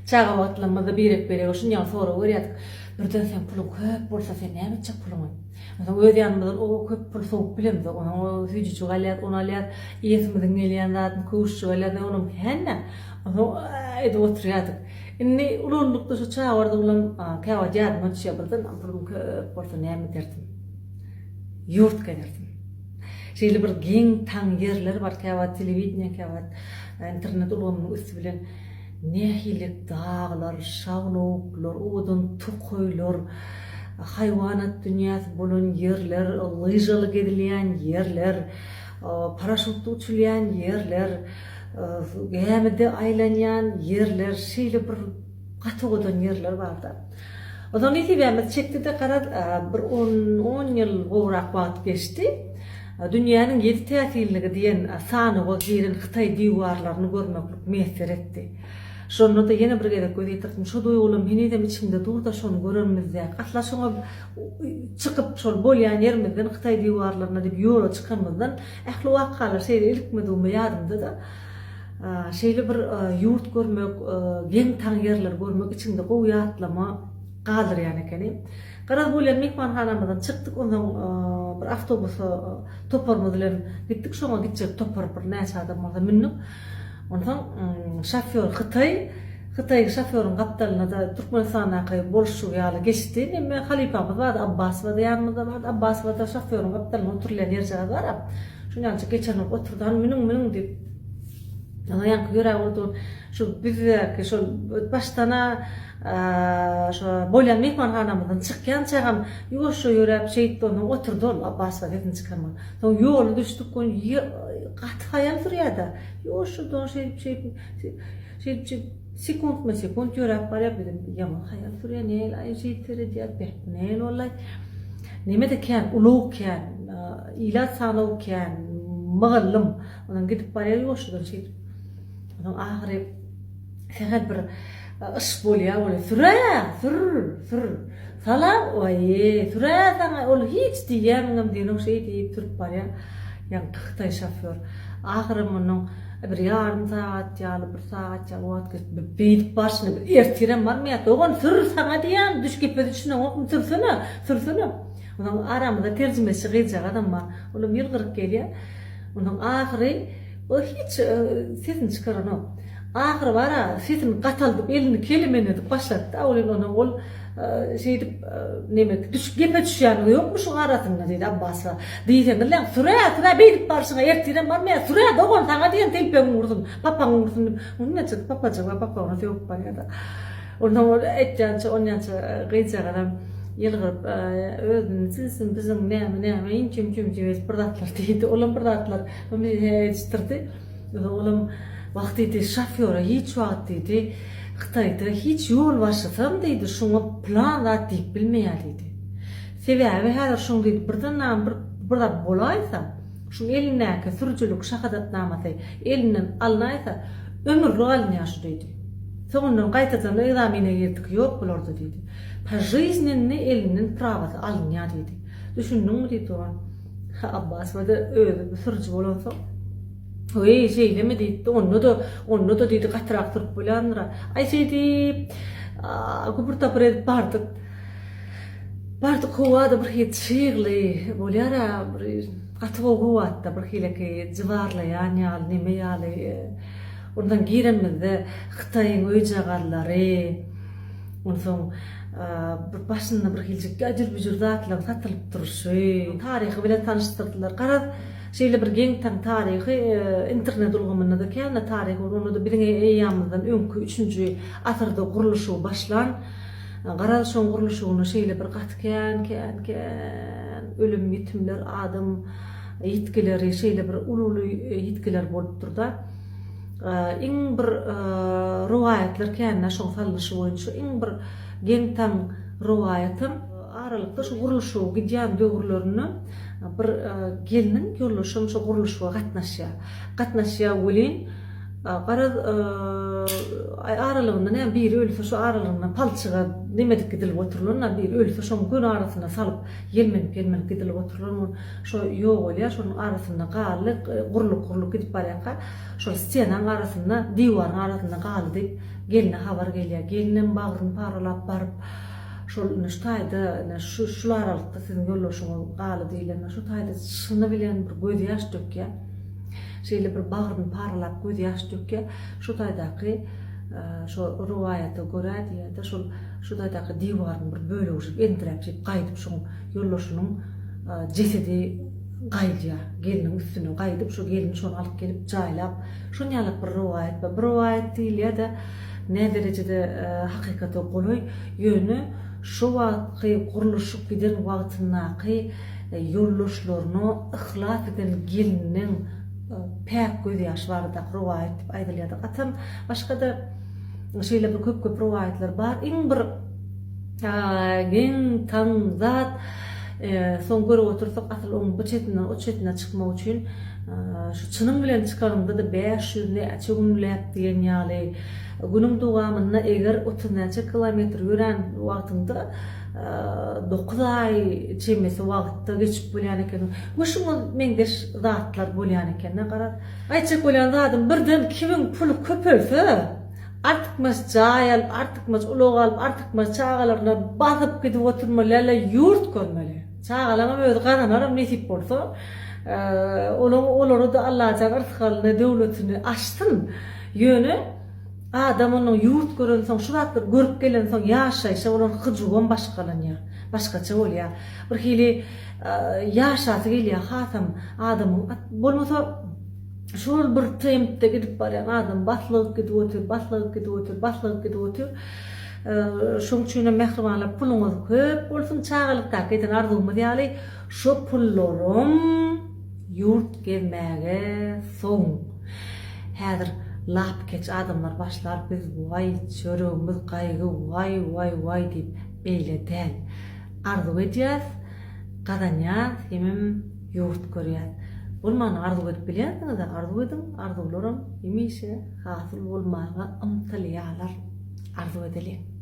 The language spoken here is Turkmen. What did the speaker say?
Çaga wagtlarymyzda birek-birege şuny ýaly sorag berýärdik. Birden seň puluň köp bolsa, sen näme etjek puluňy? Onsoň öz ýanymyzdan o köp pul sowup bilemzok. Onsoň o süýjüjik alýas, ony alýas, iýesimiziň gelýän zadyny, köwüşjik alýas, onam kän-dä. Onsoň edip oturýardyk. Indi ulaldyk-da şu çaga bardygylam käwagt ýadyma düşýär, birden pulum köp bolsa näme ederdim? Ýurt gezerdim. Şeýle bir geň-taň ýerler bar, käwagt telewideniýe, käwagt internet ulgamynyň üsti bilen nähili daglar, şaglawuklar, owadan tokaýlar, haýwanat dünýäsi bolan ýerler, lyžaly gezilýän ýerler, paraşutda uçulýan ýerler, gämide aýlanýan ýerler, şeýle bir gaty owadan ýerler barda. Onsoň nesibämiz çekdi-de garaz bir on, on ýyl gowrak wagt geçdi. Dünýäniň ýedi täsinligi diýen sanawa giren Hytaý diwarlaryny görmeklik miýesser etdi. Şonda-da ýene bir gezek göz ýetirdim, şo duýgulam henizem içimde dur-da şony görenimizdäki, asla şoňa çykyp şol bolýan ýerimizden Hytaý diwarlaryna diýip ýola çykanymyzdan ähli wakalar şeýle ilkme-düwme ýadymda-da. Şeýle bir ýurt görmek, geň-taň ýerleri görmek içiňde gowy ýatlama galdyrýan ekeni. Garaz, bolýan myhmanhanamyzdan çykdyk, onsoň bir awtobusa toparymyz bilen gitdik, şoňa gitjek topar bir näçe adam bolsa mündük. Onsoň şofýor hytaý, hytaý şofýoryň gapdalynda-da Türkmenistandaky bolşy ýaly geçdi. Neme halypamyz bardy, Abbasowa-da ýanymyzda bardy. Abbasowa-da şofýoryň gapdalynda oturylýan ýerjagaz bar-a. Şunýança geçenok oturdy, hany münüň, münüň diýip. Oňa ýaňky ýöräp oturan şu bizdäki şol başdan-a şo bolýan myhmanhanamyzdan çykýançagam ýuwaşja ýöräp şeýtdi onsoň oturdy ol Abbasowa sesini çykarman. Soň ýola düşdük ony gaty haýal sürýär-de. Ýuwaşjadan şeýdip şeýdip şeýdip şeýdip sekuntma-sekunt ýöräp barýar bizem ýaman haýal sürýär näl-aý şeýdip seredýäs beh bu näl boldy-aý. Neme-de kän ulag kän ilat sanaw kän mygallym. Ondan gidip barýar ýuwaşjadan şeýdip. Ondan ahyry sähel bir yş bolýar ol sürä, sür, sür. Salam, oý, sürä saňa ol hiç diýýärmiňem diýenok şeý diýip sürüp barýar. Ýaňky hytaý şofýor. Ahyry munuň bir ýarym sagat ýaly, bir sagat ýaly wagt geçip, beýdip barşyna bir ertirem barmaýar. Dogan sür saňa diýýän, düş gepe düşüneňokmy, sürsene, sürsene. Ondan aramyzda terjimeçi gyzjagazam bar. Olam ýylgyryp gelýär. Onsoň ahyry o hiç sesini çykaranok. Ahyry bar-a, sesini gataldyp, elini kelemenledip başlady-da, ol indi onsoň ol şeýdip neme düşüp gepe düşýäniňiz ýokmy şuň arasynda diýdi Abbasowa. Diýseňizläň, sürä, sürä beýdip barşyňa ertirem barmaýar, sürä dogan saňa diýen telpegiň gursun, papagyň gursun diýip, ony näçe papajygy bar papagyna sögüp barýar-da. Onsoň ol aýtýança, onýança gyzjagazam ýylgyryp, özüni silsin, biziň näme, näme, inçem-çümçem edip bir zatlar diýdi. Olam bir zatlar edişdirdi. Onsoň olam, Wah diýdi, şofýora hiç wagt diýdi, Hytaýda hiç ýolbaşçysam diýdi, şuňa pylan zat diýip bilmeýär diýdi. Sebäbi häzir şuň diýdi, birden bir bir zat bolaýsa, şuň elindäki sürüjilik şahadatnamasy elinden alnaýsa, ömürlik alynýar şu diýdi. Soňundan gaýtadan ekzamene girdik, ýok bularda diýdi. Požiznennyý elinden prawasy alynýar diýdi. Düşündiňmi diýdi dogan. Abbasowa-da özi bir sürüji bolansoň, Weý, şeýlemi diýipdi, onda-da, onda-da diýdi, gatyrak sürüp bolýandyr-a. Aý şeýdip, güpür-tapyr edip bardyk. Bardyk howa-da bir hili çygly bolýar-a, bir gaty gowy howa-da, bir hileki jybarlaýan ýaly, neme ýaly. Ondan girenimizde Hytaýyň öýjagazlary, onsoň bir başynda bir hiljik äjir-büjür zatlaryň satylyp durşy, taryhy bilen tanyşdyrdylar. Garaz, şeýle bir geň-taň taryhy internet ulgamynda-da kän-de taryhy bar, onda-da biziň eýýamymyzdan öňki üçünji asyrda gurluşygy başlan, garaz, şoň gurluşygynda şeýle bir gaty kän, kän, kän ölüm-ýitimler, adam ýitgileri şeýle bir uly-uly ýitgiler bolupdyr-da. Iň bir rowaýatlar kände şoň salnyşy boýunça iň bir geň-taň rowaýatam aralykda şu gurluşygy gidýän döwürlerinde bir gelniň ýoldaşam şo gurluşyga gatnaşýar. Gatnaşýar welin garaz. aralygynda näme biri ölse şu aralygynda palçyga nemedip gidilip oturylan biri ölse şoň göni arasyna salyp ýelmenip ýelmenip gidilip oturylan şo ýogalýar şonuň arasynda galdy gurlup gurlup gidip barýarka şol stenaň arasynda diwaryň arasynda galdy diýip gelne habar gelýär gelinem bagryny paralap baryp şol ine şu taýda ine şu şul aralykda siziň ýoldaşyňyz galdy diýlende şu taýda çyny bilen bir gözýaş dökýär. Şeýle bir bagryny paralap gözýaş dökýär. Şu taýdaky şo rowaýata görä diýýär-de şol şu taýdaky diwaryň bir bölegi şeýdip entiräp şeýdip gaýdyp şoň ýoldaşynyň jesedi gaýdýar. Gelniň üstüne gaýdyp şo gelin şony alyp gelip jaýlap şon ýalak bir rowaýat bar. Bir rowaýat diýilýär-de näderejede hakykata golaý ýöne şo wagtky gurluşyk giden wagtyndaky ýoldaşlaryna yhlas eden gelniň päk gözýaşy baradaky rowaýat diýip aýdylýardy. Gatam başga-da şeýle bir köp-köp rowaýatlar bar. Iň bir geň-taň zat, soň görüp otursak, asyl oň bu çetinden o çetine çykmak üçin şu çynyň bilen çykanyňda-da 500 näçe günläp diýen ýaly, günüň dowamynda eger 30 näçe kilometr ýörän wagtyňda 9 aý çemesi wagtda geçip bolýan ekeniň. We şuňa meňzeş zatlar bolýan eken-de garaz. Aýtjak bolýan zadym birden kimiň puly köpelse, artykmaç jaý alyp, artykmaç ulag alyp, artykmaç çagalaryna basyp gidip oturmaly däl-de ýurt görmeli. Çagalaňam özi gazanaram nesip bolsa. Olaň olara-da Allajan yrsgalyny, döwletini açsyn. Ýöne Adam ondan ýurt görensoň, şu zatlary görüp gelensoň ýaşaýşa bolan hyjuwam başgalanýar, başgaça bolýar. Bir hili ýaşasy gelýär hasam adamyň. Bolmasa şol bir tempde gidip barýan adam baslygyp gidip otyr, baslygyp gidip otyr, baslygyp gidip otyr. Şoň üçinem mähribanlar puluňyz köp bolsun, çagalykdaky eden arzuwymyz ýaly şo pullaram Ýurt gezmäge soň. Häzir lapykeç adamlar başlar biz waý çöregimiz gaýgy waý waý waý diýip beýle däl. Arzuw edýäs, gazanýas hemem ýurt görýäs. Bolmany arzuw edip bilýänsiňizä arzuw ediň arzuwlaram hemişe hasyl bolmaga ymtylýalar. Arzuw edeliň.